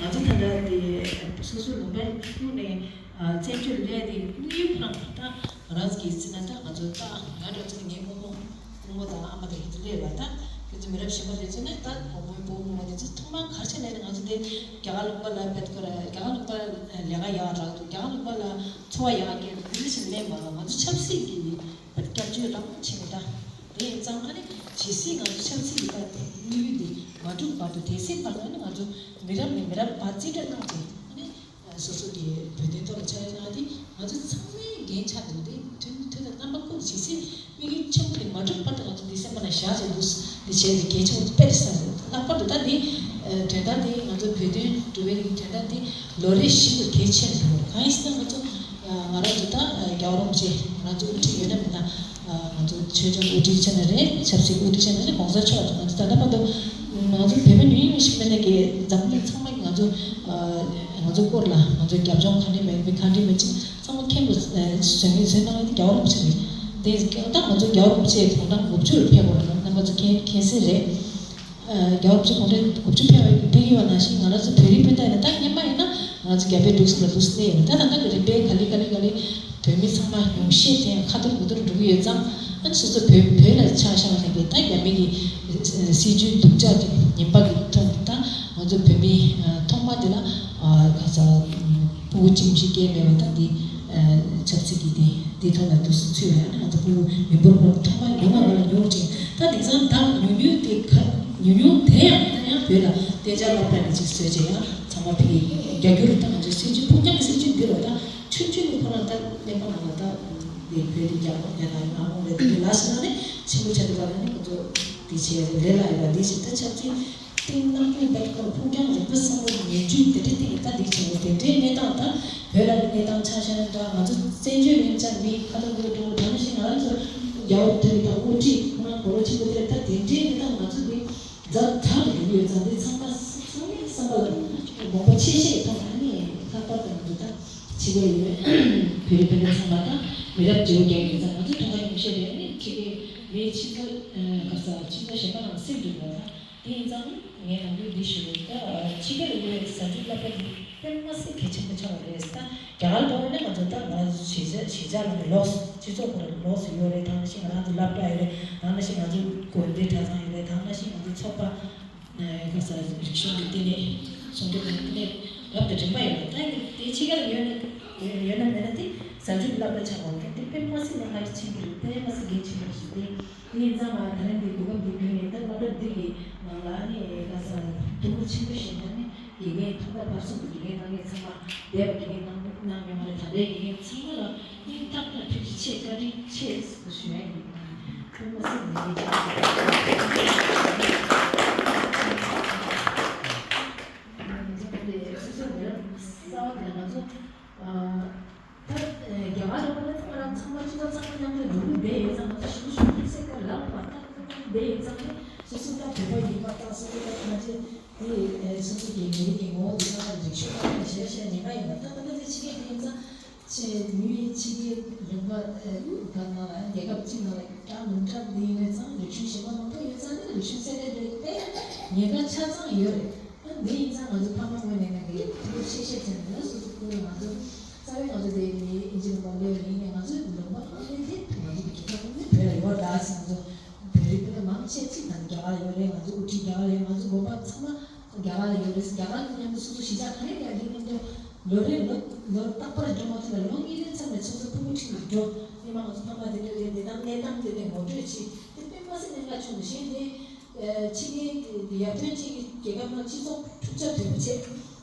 ང་ཚོ་ད་ལྟ་དེ་སོ་སོ་ལུང་པ་ཁུལ་ནས་བཙན་བྱོལ་སླེབས་དེ་དམིགས་ཡུལ་ཁོ་རང་ད་ང་རང་ཚོ་གི་བརྩིས་ན་ད་ང་ཚོ་ད་ང་འདྲ་ཚོ་ནི་ངའི་རྨོ་མོ་རྨོ་མོ་དང་ཨ་མ་དང་ཡིན་ཚོ་སླེབས་པ་ད་ཁྱོད་ཚོ་མི་རབས་གཞོན་པ་དེ་ཚོ་ནི་ད་བུ་མོ་བུ་མོ་དེ་ཚོ་ཐོག་མར་ག་རེ་བྱས་ནས་ང་ཚོ་དེ་རྒྱ་གར་ལུང་པ་ལ་བེད་ཁོ་ར་རྒྱ་གར་ལུང་པ་ལས་ཀ་ཡག་རག་འདུག་རྒྱ་གར་ལུང་པ་ལ་འཚོ་བ་ཡག་སྐྱེལ་འདུག་དེ་འདྲ་ཞིག་ལེན་པ་ང་ཚོ་ཆབ་སྲིད་ཀྱི་བསྐྱར་བཅོས་རང་བྱས་ནས་ད་དེ་ཡིན་ཙང་ཨ་ནི་ཇི་སྲིད་ང་ཚོ་ཆབ་སྲིད་ཀྱི་ད་དམིགས་ཡུལ་དེ་མ་འགྲུབ་བར་དུ་དེ་སྲིད་བར་དུ་ཨ་ནི་ང་ཚོ་མི་རབས་ནས་མི་རབས་བར་རྩིས་སྤྲད་གནང་སྟེ་ཨ་ནི། སོ་སོ་གི་བོད་དོན་ཐོག་ལ་ཕྱག་ལས་གནང་སྟེ་ང་ཚོ་ཚང་མའི་འགན་ཆགས་འདུག་དེ་དོན་དོན་དང་རྣམ་པ་ཀུན་གྱིས་སྲིད་དམིགས་ཡུལ་ཆེན་པོ་དེ་མ་འགྲུབ་བར་དུ་ང་ཚོ་འདི་སེམས་པ་ན་བཞག་བྱས་འདུག་འདི་བྱས་ཏེ་གལ་ཆེན་པོ་དཔེ་རེད་བསམ་འདུག་ལྷག་པར་དུ་ད་འདི་དོན་དག་འདི་ང་ཚོ་བོད་དོན་སྒྲུབ་པའི་གི་དོན་དག་འདི་ལོ་རེ་བཞིན་དུ་གལ་ཆེ་རུ་འགྲོ་གི་རེད། གང་ཡིན་ཟེར་ན་ང་ཚོ་ང་རང་ཚོ་ད་རྒྱལ་བ་རིན་པོ་ཆེ་ང་ཚོ་དབུ་ཁྲིད་ཡོད་ན་མེད་ན། ང་ཚོ་ཆོས་སྐྱོང་དབུ་ཁྲིད་ཆེ་ན་རེད། ཆབ་སྲིད་དབུ་ཁྲིད་ཆེ་ན་རེད།་གོང་ས་མཆོག་ང་ཚོ་ད་ལྟ་བར་དུ་ང་ཚོ་བོད་པ་ཉུང་ཉུང་ཞིག་མིན་ན་གི་འཛམ་གླིང་ཚང་མ་གི་ང་ཚོ་ང་ཚོ་སྐོར་ལ་ང་ཚོ་རྒྱབ་ལྗོངས་ག་འདྲ་མེད་མི་ག་འདྲ་མེད་ཅིག་ཚང་མ་མཁྱེན་པ་བཟོ་ངེས་བཟོས་གནང་བ་དེ་རྒྱལ་བ་རིན་པོ་ཆེ་རེད། དེ་ད་ང་ཚོ་རྒྱལ་བ་རིན་པོ་ཆེ་དགུང་གྲངས་དགུ་བཅུ་ལ་ཕེབས་པ་རེད། རྣམ་པ་ཚོ་མཁྱེན་མཁྱེན་གསལ་རེད། རྒྱལ་བ་རིན་པོ་ཆེ་དགུང་གྲངས་དགུ་བཅུ་ཕེབས་པའི་ཕེབས་ཀྱི་ཡོད་ན་ཞིག་ང་རང་ཚོ་བོད་རིགས་སྤུན་ཟླ་ཡིན་ན་ད་སྔོན་མ་ཡིན་ན་ང་ཚོ་རྒྱ་བལ་འབྲུག་གསུམ་ལ་འདུག་སེ་གནས་ཡོད་རེད། ད་ད་ལྟ་གི་རིམ་པས་ག་ལེ་ག་ལེ་ག་ལེ་བོད་མི་ཚང་མ་ཉུང་ཤས་དེ་ཡང་ཁ་ཐོར་དགུ་ཐོར་འགྲོ་གི་ཡོད་ཙང་ཨ་ནི་སོ་སོ་བོད་བོད་ལ་ཆ་བཞག་པ་ནས་ཀྱི་ད་རྒྱ་མི་གི་སྲིད་ཇུས་སྡུག་ཅག་གི་ངན་པ་གི་ཐོག་ནས་ད་ང་ཚོ་བོད་མི་ཐོག་མ་དེ་ལ་ག་ས་ཕྲུ་གུ་གཅིག་མི་གཅིག་སྐྱེས་མེད་པ་ད་འདི་ཆབ་སྲིད་ཀྱི་དེ་དེ་ཐོག་ལ་འདུག་སེ་ཚུད་པ་ཡང་ང་ཚོ་ཕྲུ་གུ་མི་འབོར་ཐོག་མ་ཉུང་བ་ལ་ཉུང་ཅིང་ད་དེང་སང་ད་ཉུང་ཉུང་དེ་ག་ཉུང་ཉུང་དེ་ཡང་ད་ཡང་བོད་ལ་གཏན་འཇགས་སློབ་གྲྭ་ནས་ཅིག་བཟོས་བྱས་ཡང་ཚང་མ་ཕ་གི་རྒྱ་སྒྱུར་ད་ང་ཚོ་སྲིད་ཇུས་ཕུགས་རྒྱང་གི་སྲིད་ཇུས་འདི་ལ་ད་ཆུང་ཆུང་གི་ཁོ་རང་ད་གནས་པ་ནང་ལ་ད་བོད་དེ་རྒྱ་རྒྱ་ནག་ཡོང་ཨ་ཁོང་རེད་དེ་ལ་སོང་ན་ནི་ཆེན་པོ་ཆགས་འདུག་པ་ལ་ནི་ང་ཚོ་དེ་བྱས་ལས་ལ་ཡོད་པ་འདི་ཞིག་ད་ཆབ་སྲིད་སྟེང་ནང་ཁུལ་བར་སྐོར་ཕུགས་རྒྱང་རིང་པོ་བསམ་བློ་ངན་ཇུས་དེ་འདྲ་སྟེང་ད་འདི་བྱས་པ་དེ་འདྲའི་གནས་སྟངས་ད་བོད་ལ་གནས་སྟངས་ཆ་བཞག་ན་འདྲ་ང་ཚོ་བཙན་བྱོལ་ཡིན་ཙང་མི་ཁ་ཐོར་དགོས་འགྲོ་ད་ནི་ཞིག་ང་ཚོ་རྒྱ་བོད་དེ་ད་དབུ་ཁྲིད་ཁོ་རང་གོ་ལོ་ཆེན་པོ་དེ་ད་དེ་འདྲའི་གནས་སྟངས་ང་ཚོ་འདི། ཛ་དྲག་ཏུ་འགྲོ་གི་ཡོད་ཙང་དེ་ཚང་མ་ཚང་མའི་བསམ་པ་ལ་དགོངས་པ་ཆེ་ཤོས་ཐོག་ནས་ནི་ལྷག་པར་དུ་ང་ཚོ་ད་ཕྱི་རྒྱལ་ཡོད་བོད་རིགས་སྤུན་ཟླ་ཚང་མ་དང་མི་རབས་བརྗེ་པོ་རྒྱག་ཡོད་ཙང་ང་ཚོ་གྲངས་ཀ་ཉུང་ཤས་རེད། ནི་ཕྱི་རྒྱལ་མི་ཕྱི་ཚོ་ག་ས་ཕྱི་ཚོ་གཞན་པ་རང་སེམས་འགྲིག་པ་དང་དེ་ཡིན་ཙང་ངས་ནམ་རྒྱུན་འདི་ཞུ་ཡོད། ད་ཕྱི་རྒྱལ་ཡོད་ས་འཇུག་སློབ་གྲྭ་དེ་དཔེ་མ་སྲིད་གལ་ཆེན་པོ་ཆགས་པ་རེད། ད་རྒྱ་གར་འགྲོ་བ་ནི་ང་ཚོ་ད་ང་ཚོ་གཞིས་ཆགས་གཞིས་ཆགས་ལ་ནི་ལོགས་སུ་སྤྱི་ཚོགས་ཁོ་ར་ལོགས་སུ་ཡོད་རེད། ད་ནང་བཞིན་ང་རང་ཚོ་སློབ་གྲྭ་ཡོད་རེད། ད་ནང་བཞིན་ང་ཚོ་དགོན་སྡེ་གྲྭ་ཚང་ཡོད་རེད། ད་ནང་བཞིན་ང་ཚོ་ཚོགས་པ་ག་ས་རིག་གཞུང་གི་བསྟི་གནས་ཟུང་འབྲེལ་གྱི་བསྟི་གནས་རབ་དང་རིམ་པ་ཡོད་རེད། ད་དེ་ཕྱི་རྒྱལ་ཡོད་ན་ཡོད་ན་མེད་ན་དེ་གཟའ་མཇུག་སློབ་གྲྭ་ཆགས་པ་རེད། དེ་དཔེ་མ་སྲིད་གནད་འགག་ཆེན་པོ་རེད། དཔེ་མ་སྲིད་གལ་ཆེན་པོ་ཞིག་རེད། དེ་ཡིན་ཙང་ང་ད་ལན་འདི་གོ་སྐབས་འདི་བརྒྱུད་ནས་ད་སློབ་གྲྭ་འདི་གི་ནང་ལ་ནི་ག་ས་ཐུགས་ཁུར་ཆེན་པོ་བཞེས་ནས་ནི། དགེ་རྒན་ཐོག་མཐའ་བར་གསུམ་དུ་དགེ་རྒན་གནང་མཁན་ཚང་མ་འདས་པ་དགེ་རྒན་གནང་གནང་མྱོང་བ་རེད། ད་ལྟའི་དགེ་རྒན་ཚང་མ་ལ་སྙིང་ཐག་པ་ནས་ཐུགས་རྗེ་ཆེ་བཀའ་དྲིན་ཆེ་ཞུ་ཡ་ཡིན། ཐུགས་མ་སེམས་ནས་ཡིན། ང་ཚོ་འདི་སོ་སོ་མི་རབས་གསར་པ་དེ་ང་ཚོ་ད་རྒྱ་གར་ལ་ཕར་ཚང་མ་རང་ཚང་མ་སྤྱི་ཚོགས་ཚང་མ་མཉམ་དུ་འགྲོ་གི་བསྡད་ཡོད་ཙང་ང་ཚོ་ཞུ་ཞུ་ཤེས་ཀ་ལབ་མ་ཐག་ཐག་བསྡད་ཡོད་ཙང་ནི་སོ་སོ་ད་བོད་པ་ཡིན་པ་དང་སོ་སོ་ད་ཕན་ཆད། དེ་སོ་སོ་གི་མི་རིགས་ཀྱི་ངོ་བོ་དེ་ཚང་མ་རིག་གཞུང་ནང་ནས་གཞིར་བཞག་ཉེན་ཁ་ཡོད་པ་ད་ལྟ་དེ་ཕྱི་རྒྱལ་དེ་ཡིན་ཙང་ཆེས་མི་ཡི་ཕྱི་རྒྱལ་ལུང་པ་ག་ནང་ལ་རྒྱལ་ཁབ་གཅིག་ནང་ལ་ཀྲང་ལུང་ཀྲང་དེ་ཡིན་པ་ཙང་རིག་གཞུང་གཞན་པ་མང་པོ་ཡོད་ཙང་དེ་རིག་གཞུང་གསལ་སྟོན་རེད་དེ་ཉེན་ཁ་ཆ་ཚང་ཡོད་རེད། ཨ་འདི་ཡིན་ཙང་ང་ཚོ་ཕ་མ་ངོས་ནས་ང་གི་ཐུགས་ཁུར་ཆེ་ཤོས་དེ་ནི་ལ་སོ་སོ་ཁུར་ང་ཚོ་རྩ་བའི་ང་ཚོ་དེ་མི་ཨིན་ཇི་ལུང་པ་སླེབས་ཡིན་ནས་ང་ཚོའི་ལུང་པ་ཨ་ནི་དེ་ང་ཚོ་གི་རྒྱལ་ཁབ་ཨ་ནི་བོད་ལ་ཡོད་རེད་ཟེར་ང་ཚོ། བོད་རིགས་སྤུན་ཟླ་མང་ཆེ་གཅིག་དང་རྒྱ་གར་ཡོད་རེད། ང་ཚོ་དབུ་ཁྲིད་རྒྱ་གར་ཡོད། ང་ཚོ་དགོན་པ་ཚང་མ་རྒྱ་གར་ལ་ཡོད་རེད། རྒྱ་གར་གྱི་མཉམ་དུ་སོ་སོ་གཞིས་ཆགས་ག་རེ་ཡོད་དེ་མཉམ་དུ་ལོ་རེ་ལོ་ལོ་རྟག་པར་འགྲོ་མ་ཐུབ་ལ་ལོ་གཉིས་རེའི་མཚམས་ནས་ཚོགས་གཙོ་སྤུ་གུ་ཁྲིད་ནས་འགྲོ། ཉི་མ་ང་ཚོ་ཕ་མ་དེ་འདྲ་རེད་དེ་དང་གནས་སྟངས་དེ་ནས་ངོ་སྤྲོད་བྱེད་དེ་དཔེ་མ་སྲིད་གནད་འགག་ཆུང་དུ་ཞེས་ཏེ་ཕྱི་རྒྱལ་གྱི་ཡར་ཐོན་ཅན་གྱི་རྒྱལ་ཁབ་ནང་སྤྱི་ཚོགས་འཁྲུག་ཆ་དོད་པོ་བྱས་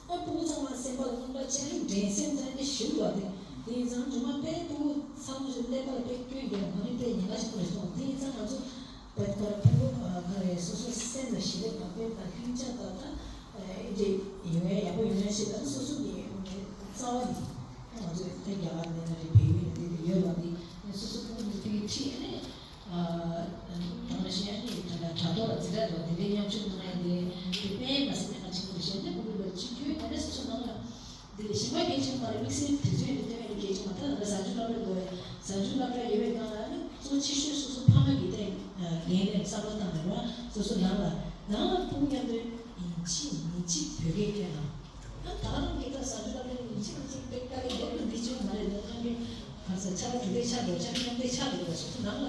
ཨ་སྤུ་གུ་ཚང་མ་ས་ སེམས་པ་ལ་རྔམ་པ་ཅན་འགྲན་སེམས་ཙང་དེ་ཞུ་བ་དེ། དེ་ཡིན་ཙང་སྒྲོལ་མ་དཔེ་ཕྲུ་གུ་ཚང་མ་ཞིག་ཀླད་པ་ལ་དཔེ་སྐྱོན་གྱི་ང་ནི་དཔེ་ཉེན་ཁ་ཞིག་རེད་སོང་། དེ་ཡིན་ཙང་ང་ཚོ་བོད་པར་ཕྲུ་གུ་ག་རེ་སོ་སོ་སེམས་ལ་ཞི་བདེ་བག་ཕེབས་དང་ལྷིང་འཇགས་དང་ད་ཨེ་འདྲ་ཡོང་ཡ་ཡག་པོ་ཡོང་ཡ་ཞིག་ལ་སོ་སོ་གི་རྩ་བ་ནས་ང་ཚོས་དེ་རྒྱ་གར་ནས་ན་རེ་བལ་ཡུལ་ནས་དེ་ཡོད་པ་དེ་སོ་སོ་ཕྲུ་གུ་དེ་དེ་ཁྲིད་ནས། ད་ང་ཤེས་ཡ་ནི་ད་ལྟ་དྲ་ཐོག་ལ་འཛིན་གྲྭ་དང་དེ་འདྲའི་མཉམ་ཞུགས་གནང་ཡ་དེ་དེ་དཔེ་མ་སྲིད་གནད་འགག་ཆེན་པོ་རེད། གཞན་དེ་ཕྲུ་གུ་ལ་གཅིག་གྱུར་དེ་འདྲ་སོ་སོ་ནང་ལ་འདི་ལས་གཞན་པ་གལ་ཆེན་པོ་མ་རེད། དམིགས་བསལ་དུས་ཚོད་ཡོད་དེ་ལྟ་བའི་གལ་ཆེན་པོ་ད་ལྟ་གཟའ་མཇུག་སློབ་གྲྭ་དགོས་རེད། གཟའ་མཇུག་སློབ་གྲྭ་ཡོད་པའི་སྒང་ལ་ནི་གཙོ་ཆེ་ཤོས་སོ་སོ་ཕ་མ་གིས་དེ་ངན་ལས་བསམ་བློ་བཏང་དགོས་རེད་བ། སོ་སོ་ནང་ལ་ནང་ལ་ཕྲུ་གུ་མཉམ་དུ་ཡིན་གཅིག་མིན་གཅིག་བོད་སྐད་སྐྱོན་ན། ད་ད་རང་གི་ད་གཟའ་མཇུག་སློབ་གྲྭ་ཡིན་གཅིག་མིན་གཅིག་དཔེ་དཀའ་ལས་རྒྱབ་ཏུ་འདི་བྱུང་མ་རེད། ད་ཐང་གི་ག་ས་ཆར་པ་དྲུག་དེ་ཆར་འགྲོ་ཆར་མཉམ་དེ་ཆར་འགྲོ་ད་སོ་སོ་ནང་ལ་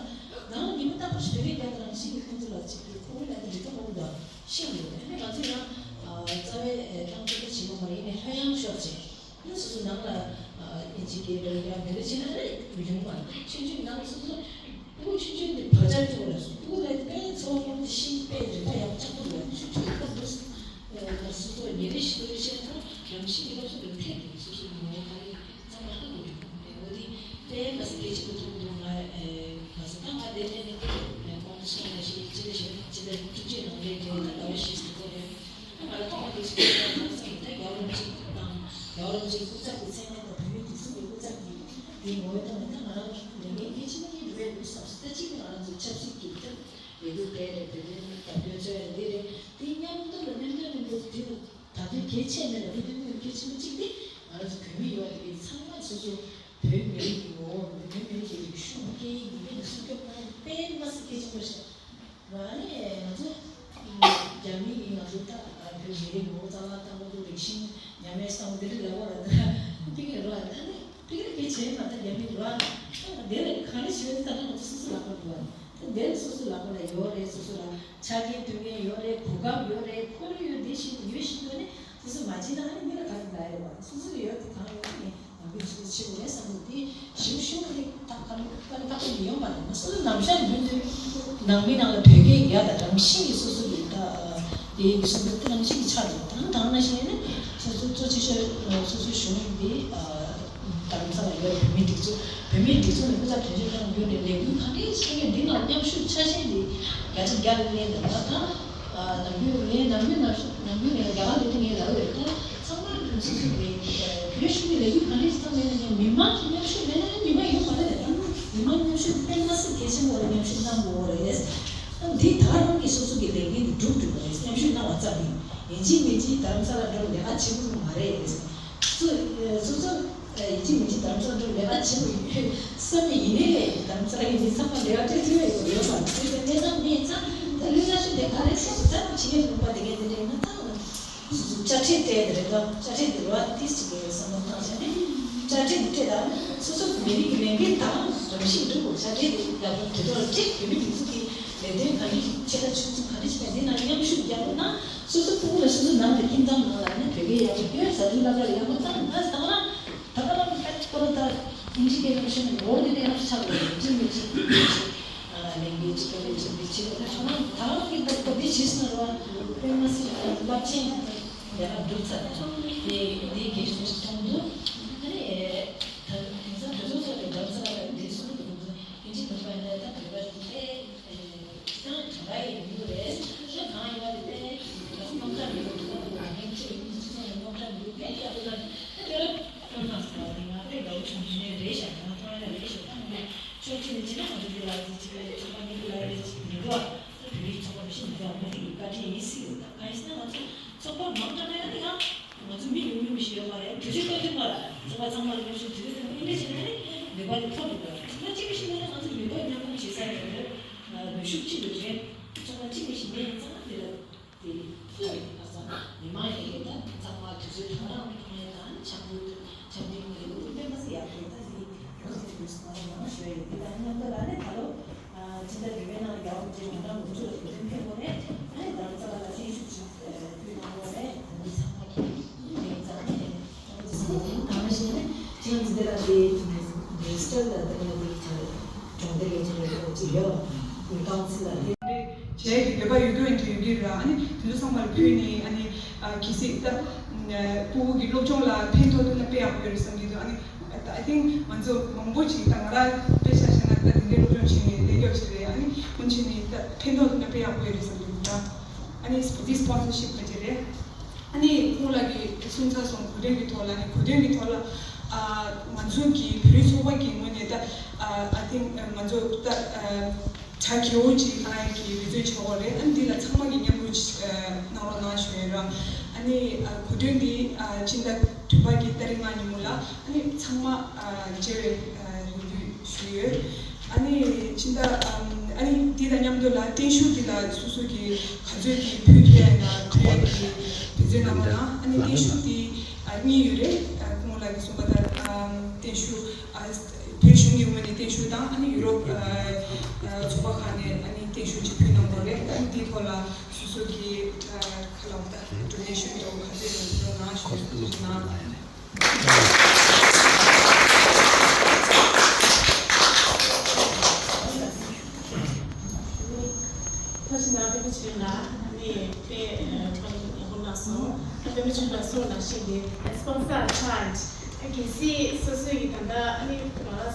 ནང་ལ་ཉི་མ་རྟག་པར་བོད་སྐད་རྒྱབ་ད་རང་ཤི་གི་ཁོང་ཚོ་ལ་ཅིག་གི་ཁོ་བོ་ལ་དེ་རིག་པ་མང་པོ་ཤེས་ཡོད། ཨ་ནི་ང་ཚོ་ཡང་རྩ་བའི་ཏང་ཙུའུ་ད་བྱེད་མ་མ་ཡིན་ནས་ལྷོད་ཡངས་ཤོར་བྱས། ཨ་ནི་སོ་སོ་ནང་ལ་ཨིན་ཇི་སྐད་འགྲོ་ཡག་འདི་འདྲ་བྱས་ན་ཨ་ནི་ཡོང་མ་རེད། ཆུང་ཆུང་ནང་སོ་སོ་ཕྲུ་གུ་ཆུང་ཆུང་དེ་བག་ཆགས་སྐྱོ་བ་ལ་སོ་ཕྲུ་གུ་ལ་དཔེ་ཚོར་སྣང་དེ་ཤིན་དཔེ་རེད། ད་ཡག་ཅག་པོ་རེད། ཆུང་ཆུང་ཁོ་འདུག་སོ་སོ་ཉིན་རེ་བཞིན་དུ་བཤད་ན་རང་བཞིན་གྱི་སློབ་གསོ་འདི་ཐད་དུ་སོ་སོའི་ངོ་བོ་ག་རེ་ཚང་མ་ཧ་གོ་རྒྱུ་རེད། འོ་དེ་དཔེ་མ་སྲིད་གལ་ཆེན་པོ་མཐོང་གི་འདུག་ང་ཨེ་ག་ཚོད་ད་ང་དེ་ནས་ནི་ཨེ་ཁོང་ཚོ་སོང་ནས་ཤེས་ཅི་ལ་ཤེས་ཅི་ལ་ཐུགས་རྗེ་གནང་རེད་དེ་ད་ལྟ་བ་ཤེས་ཟིན་གོ་རེད། ང་ལ་ཐོག་མ་དུས་སུ་ང་ཚོ་ད་རྒྱལ་བ་རིན་པོ་ཆེ་དང་རྒྱལ་བ་རིན་པོ་ཆེའི་སྐུ་ཚབ་ཀྱི་མཚན་གནས་དང་བོད་མིའི་སྒྲིག་འཛུགས་ཀྱི་སྐུ་ཚབ་ཀྱི་དེའི་ངོ་བོའི་ཐོག་ནས་ད་ང་རང་ལས་འགན་གལ་ཆེན་པོ་གཉིས་འགྲུབ་ཡ་འདུག་བསམ་སོང་། ད་གཅིག་ནི་ང་རང་ཚོ་ཆབ་སྲིད་ཀྱི་ད་ལས་འགུལ་སྤེལ་རེད། བོད་དོན་བདག་སྐྱོང་འཚོལ་ཡ་འདི་རེད། དེ་མཉམ་དུ་ལ་མཉམ་དུ་མཉམ་དུ་དེ་ད་དུང་གལ་ཆེ་མེད་ལ་དེ་དོན་གལ་ཆེན་པོ་གཅིག་དེ་ང་རང་ཚོ་བོད་མི་ཡོད་པ་དེ་གའི་ཚང་མ་སོ་སོ་བོད་མི་རིགས་ཀྱི་ངོ་བོ་བོད་མི་རིགས་ཀྱི་རིག་གཞུང་སྐད་ཡིག་ཡིན་པའི་སྲུང་སྐྱོབ་གནང་རྒྱུ་དཔེ་མ་སྲིད་གལ་ཆེན་པོ་རེད། ང་ནི་ང་ཚོ་རྒྱ་མི་ཡིས་ང་ཚོ་ད་བོད་མི་རིགས་ངོ་བོ་རྩ་བ་དང་ང་ཚོ་རིག་གཞུང་ཉམས་མེད་བཏང་དེ་འདྲ་ལབ་པ་ལ་ད་ཕ་གིར་རོ་ཨ་ད་ནི་ཕ་གིར་སྐད་ཆ་མ་ད་རྒྱ་མི་རོ་ཨ་ད་དེ་ལ་ག་རེ་ཞུ་ད་ད་ང་ཚོ་སོ་སོ་ལག་པ་འདུག་ཨ་ད་དེ་ལ་སོ་སོ་ལག་པ་ལ་ཡོད་རེད། སོ་སོ་ལ་ཆ་རྐྱེན་སྤྲོད་མཁན་ཡོད་རེད། གོ་སྐབས་ཡོད་རེད། ཁོར་ཡུག་ཡོད་དེ་བཞིན་ཡོད་བཞིན་དུ་ནི་སོ་སོ་མ་བྱེད་ན་ཨ་ནི་མི་ལ་ག་རེ་ལབ་ཡོད་པ། སོ་སོ་ལ་ཡོད་དེ་གང་ཡོད་ནི་ནང་པའི་ཆོས་ཆེ་བའི་བསམ་བློ་དེ་ཞིབ་ཞིབ་ནི་ད་ག་ནི་ད་ག་ནི་ཡོང་མ་རེད། སོ་སོ་ནམ་ཞག་རྒྱུན་དུ་ནང་མི་ནང་ལ་བོད་སྐད་ཡ་ད་རང་བཞིན་གྱི་སོ་སོ་གི་ད་དེ་གསུང་པ་དེ་རང་བཞིན་གྱི་ཆགས་འདུག་ད་ནི་ད་ནང་བཞིན་ནི་སོ་སོ་གཙོ་ཆེ་ཤོས་སོ་སོ་གཞུང་གི་རྡ་རམ་ས་ལ་ཡོད་བོད་མིའི་སྒྲིག་འཛུགས་བོད་མིའི་སྒྲིག་འཛུགས་ནས་སྐུ་ཚབ་དོན་གཅོད་གནང་རྒྱུ་ནས་ལས་འགུལ་ག་འདྲའི་བྱེད་ཀྱི་འདི་ནང་མཉམ་ཞུགས་ཆ་ཤས་འདི་བརྒྱ་ཆ་བརྒྱ་ལ་གནས་འདུག་ད། ནམ་རྒྱུན་ངས་ནམ་རྒྱུན་ནམ་ནམ་རྒྱུན་ངས་རྒྱ་གར་ལ་དེ་ངས་ལབ་ཡོད། ད་ཚང་མ་སོ་སོ་གི་བོད་གཞུང་གི་ལས་འགུལ་ག་འདྲས་ཙམ་མེད་ན་ཡང་མི་མང་གི་མཉམ་ཞུགས་མེད་ན་ཡང་མི་མང་ཡོང་མ་རེད། ད་མི་མང་མཉམ་ཞུགས་དཔེ་མ་སྲིད་གལ་ཆེན་པོ་རེད། མཉམ་ཞུགས་གནང་དགོས་རེད། ད་འདི་ད་རང་གི་སོ་སོ་གི་ལས་འགན་དེ་འགྲུབ་འགྲུབ་པ་རེད། མཉམ་ཞུགས་གནང་བ་ཙམ་ཡིན་ཡིན་གཅིག་མིན་གཅིག་རྡ་རམ་ས་ལ་འགྲོ་ལས་ཀ་བྱེད་དགོས་མ་རེད། སོ་སོ་སོ་སོ་ཡིན་གཅིག་མིན་གཅིག་རྡ་རམ་ས་ལ་འགྲོ་ལས་ཀ་བྱེད་དགོས་ཡོད་བསམ་ནས་ཡིན་ནའི་ལས་རྡ་རམ་ས་ལ་ཡིན་མིན་ཚང་མ་ལས་ཀ་སྤྲད་ཐུབ་ཡ་ཡོད་ཡོད་མ་རེད། དེ་གནས་སྟངས་མེད་ཙང་ད་ལས་ཀ་ཞུ་དེ་ག་རེ་ཞུ་ཟེར་ད་ནི་བྱེད་ཀྱི་ཡོད་པ་དེ་གས་དེ་འདྲ་ཡིན་ན་ད་ང་སོ་སོ་དཔྱ་ཁྲལ་སྤྲད་དེ་རེད། ད་དཔྱ་ཁྲལ་དེ་རོ་ཨ་ཏིས་ཅིག་གི་བསམ་བློ་བཏང་བྱས་ནས་དཔྱ་ཁྲལ་དེ་སྤྲད་ད་སོ་སོ་མི་རིགས་ཀྱི་ལས་འགན་དང་རང་བཞིན་འགྲུབ་དགོས། དཔྱ་ཁྲལ་དེ་ཡག་པོ་དེ་ཐོག་ལ་སྤྲད། བོད་མི་སྒྲིག་འཛུགས་ཀྱི་ལས་དོན་ག་འདྲ་ཞིག་ཆེ་ད་ཆུང་ཆུང་ག་འདྲ་ཞིག་ཡིན་ན་འདི་ནང་མཉམ་ཞུགས་རྒྱག་དགོས་ན། སོ་སོ་ཕྲུ་གུ་ལ་སོ་སོའི་ནང་ལ་ཁྱིམ་ཚང་ནང་ལ་ནི་བོད་སྐད་ཡག་པོ་སྐྱོན། གཟའ་མཇུག་སློབ་གྲྭ་ལ་ཡག་པོ་བཏང་ན་ད་ད་ལ་ད་ལ་ཁ་ཁོ་ལ་ད་ཨིན་ཇི་སྐད་ནང་བཤད་ན་ལོ་འདི་ནས་ཡག་པོ་ཆགས་དགོས་རེད། ཅི་མི་ཅི་ལས་འགན་ཅི་ལས་ཅི་འདི་ཅི་ལས་ད་ང་ད་ལ་གི་ད་ཁོ་འདི་བྱས་ན་རོ་དཔེ་མ་སྲིད་རླབས་ཆེན་ཡག་པོ་འགྲུབ་ཚར། དེ་འདི་གལ་ཆེན་ཞིག་མཐོང་འདུག་ཨ་ནི་ད་དེང་སང་དུས་ཚོད་ཚོད་དེ་འགྲམ་ས་ལ་འདི་སུ་འདུག་འདུག་ཨིན་ཇི་འདུག་པ་ཡིན་ན་ད་བོད་པ་དེ། ཁྱེད་རང་གྲངས་ཀ་ཡི་ཡོད་རེད། ཁྱེད་རང་གང་ཡོད་པ་དེ་དཔེ་རྣམ་གྲངས་མི་འདུག་དུ་བ་དུ་བ་ངས་ཁྱེད་ཀྱི་མི་ཚོ་ཚོ་ནས་རྣམ་གྲངས་མི་འདུག་དཔེ་ཡག་པོ་ལ་དེ་ར་ཁྱོད་རང་ཟེར་བ་དེ་ང་དཔེ་དགའ་བོ་བྱུང་། དེ་ནས་རེད་ཤག་ང་ཐོག་ཡ་རེད་ཤག་ད་ངས་ཕྱོགས་གཅིག་ནས་བྱས་ན་ང་ཚོ་འདི་ལ་དེ་གཅིག་ལ་ཚོགས་པ་མི་འདུག་ལ་རེད་ཅིག་མི་འདུག་ད་བོད་རིགས་ཚོགས་པ་མི་ཤེས་མི་འདུག་ང་དེ་ཡི་བཀའ་དྲིན་ཡིན་སྲིད་ཡོད། ད་གང་ཡིན་ཟེར་ན་ང་ཚོ་ཚོགས་པ་མང་དྲགས་ན་ཡང་དེ་གང་ང་ཚོ་མི་ཉུང་ཉུང་ཞིག་ཡོད་མ་རེད། དུས་ཚོད་སྟོན་ཐུབ་མ་རེད། ཚོགས་པ་ཚང་མ་ལ་མཉམ་ཞུགས་དུས་ཚོད་སྟོན་ཐུབ་མ་རེད། དེ་འདྲ་བྱས་ན་ནི་ནུས་པ་དེ་ཐོབ་འདུག་ག་ཚོགས་པ་གཅིག་པུ་ཞིག་མེད་ན་ང་ཚོ་ནུས་པ་མཉམ་སྤུངས་བྱེད་ས་ཡོད་རེད། ནུས་ཤུགས་གཅིག་ཏུ་འདྲེས། ཚོགས་པ་གཅིག་པུ་ཞིག་མེད་ཡིན་ཙང་དེ་ལ་དེ་ལྟོས་ཡིན་ཁ་སང་མི་མང་ཡིན་ད་ཚང་མ་དུས་ཚོད་ཐོག་རང་མི་མཐོང་ཡ་དང་འཆམ་པོ་འཆམ་མཐུན་གྱི་ལས་འགུལ་སྤེལ་མ་ཟིན་ཡག་རེད། ད་དེ་རང་ཚོ་དུས་སུ་ང་རང་ཞུ་ཡ་ཡིན། དེ་དང་མཉམ་དུ་ལ་ནི་ད་ལོ་སྤྱི་ཟླ་བདུན་པའི་ནང་རྒྱལ་བ་རིན་པོ་ཆེ་ང་རང་ལོ་མཇུག་ལ་གོ་སྟོན་ཕེབས་དགོས་རེད། ཨ་ནི་རྡ་རམ་ས་ལ་ལ་ཐེངས་ཤིག་ཅིག་ཕུལ་གནང་དགོས་རེད། ད་ནི་ཚང་མ་ཡིན་ཙང་ནས་ད་ནི་ད་ནི་ཞེས་ནས་ཁྱེད་རང་ཚོ་འདི་ལ་དེ་ཌི་ཇི་ཊལ་ལ་ད་ནི་དེ་གྲོང་སྡེ་ལས་ཁྱེད་རང་ཚོ་ཡོད་ཀུན་ཏང་ཚི་ལ་དེ། བྱས་ཀྱི་བོད་པ་ཡོད་རྒྱུ་ཡིན་གྱི་ཡོད་ཀྱི་རེད། ཨ་ནི་དེ་ཚོ་ཚང་མ་ལ་ཕུལ་ནས་ཨ་ནི་གལ་སྲིད་ད་ ཕྲུ་གུ་གི་སློབ་སྦྱོང་ལ་ཕན་ཐོགས་ཐུབ་ན་དཔེ་ཡག་པོ་ཡོད་རེད་བསམ་གྱི་འདུག་ཨ་ནི། I think ང་ཚོ་མང་པོ་ཅིག་ད་ང་རང་དཔེ་ཆ་བཞག་ན་ད་དེ་འདྲའི་སློབ་སྦྱོང་བྱས་ནས་ལས་རྒྱོབ་བྱས་རེད། ཨ་ནི་སྔོན་ཆད་ནས་ད་ཕན་ཐོགས་ཐུབ་ན་དཔེ་ཡག་པོ་ཡོད་རེད་བསམ་གྱི་འདུག་ད་ཨ་ནི་འདི་སི་པོན་སར་ཤིབ་ག་ཅི་རེད། ཨ་ནི་ཁོང་ལགས་ཀྱིས་གསུངས་ཚར་སོང་། གོ་དོན་གྱི་ཐོག་ལ། ཨ་ནི་གོ་དོན་གྱི་ཐོག་ལ་ཨ་ང་ཚོ་གི་བོད་རིགས་ཚོགས་པ་གི་ངོས་ནས་ད་ཨ་I think ང་ཚོ་ད་ཨ་གྲ་རྒྱས་པོ་ཅིག་ཨ་ཡ་གི་འབད་བརྩོན་བྱ་དགོས་རེད། ཨ་ནི་འདི་ལ་ཚང་མ་གིས་མཉམ་རུབ་ཅིག་ཨ་གནང་རོགས་གནང་ཞུ་ཡ་ར། ཨ་ནི་ཨ་གོ་དོན་འདི་ཨ་སྤྱི་ཟླ་བདུན་པ་གི་ཏ་རིག་ལྔ་ཉིན་མོ་ལ་ཨ་ནི་ཚང་མ་ཨ་མཇལ་བའི་ཨ་རེ་འདུན་ཞུས་ཡོད། ཨ་ནི་ཕྱི་ཟླ་ཨམ་ཨ་ནི་འདི་དང་མཉམ་དུ་ལ་བརྟན་བཞུགས་འདི་ལ་སོ་སོ་གི་ག་ཚོད་ཀྱི་ཕུལ་ཐུབ་ཡ་ཡིན་ན་ཕུལ་ཡ་གི་འབད་བརྩོན་གནང་རོགས་གནང་། ཨ་ནི་བརྟན་བཞུགས་འདི་ཨ་གཉིས་ཡོད་རེད། ཨ་ཁོང་ལགས་ཀྱིས་གསུངས་པ་ལྟར་ཨམ་བརྟན་བཞུགས་ཨ་བོད་གཞུང་གི་ངོས་ནས་བརྟན་བཞུགས་དང་། ཨ་ནི་ཡུ་རོབ་ཨ་ཨ་ཚོགས་པ་ཁག་ནས་ཨ་ནི་བརྟན་བཞུགས་ཅིག་ཕུལ་གནང་དགོས་རེད། ཨ་ནི་འདིའི་ཐོག་ལ་སོ་སོ་གི་ཨ་ཁ་ལག་ད་ཌོ་ནེ་ཤན་དང་ག་ཚོད་ཡོད་ན་ཞུ་གནང་། ཐུགས་རྗེ་གནང་། པདྨ་ཆོས་སྒྲོན་ལགས་ནི་དཔེ་ཡག་པོ་གནང་སོང་། ཨ་པདྨ་ཆོས་སྒྲོན་ལགས་གསུངས་ནང་བཞིན་གྱི་སི་པོན་སར་ཆ་ཨ་གལ་སྲིད་སོ་སོའི་གི་ད་ལྟ་ཨ་ནི་ང་རང་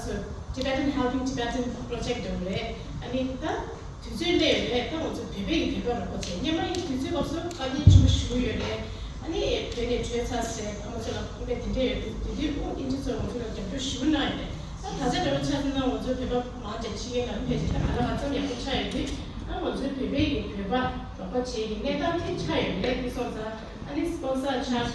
ཚོ་Tibetan Helping Tibetan Project འདྲ་བོ་རེད། ཨ་ནི་ད་དུས་ཚོད་སླེབས་ཡོད་རེད། ད་ང་ཚོ་བོད་པའི་གི་བོད་པ་རོགས་པ་བྱས། སྔོན་མ་ཡི་དུས་ཚོད་སྐབས་སུ་དཀའ་ངལ་ཆེན་པོ་ཞེ་པོ་ཡོད་རེད། ཨ་ནི་བོད་ནས་བྲོས་ཚར་ཟེར། ཨ་མ་ཚོ་ལ་ཁོམ་པ་དེ་འདྲས་ཡོད་རེད། དེ་དུས་ཨོ་ཨིན་ཇི་ཚོས་ང་ཚོ་ལ་རྒྱབ་སྐྱོར་ཞེ་པོ་གནང་ཡོད་རེད། ད་ད་ཆ་འདྲ་བོ་ཆགས་སོང་ན་ང་ཚོ་བོད་པ་མང་ཆེ་ཕྱི་རྒྱལ་ལ་ཕེབས་བྱས་ད་ག་ལ་ག་ཙམ་ཡག་པོ་ཆགས་ཡོད་དུས། ཨ་ང་ཚོའི་བོད་པའི་གི་བོད་པ་རོགས་པ་བྱེད་ཀྱི་གནས་སྟངས་དེ་ཆགས་ཡོད་རེད། དེ་སོང་ཙང་ཨ་ནི་སི་པོན་སར་ཆགས།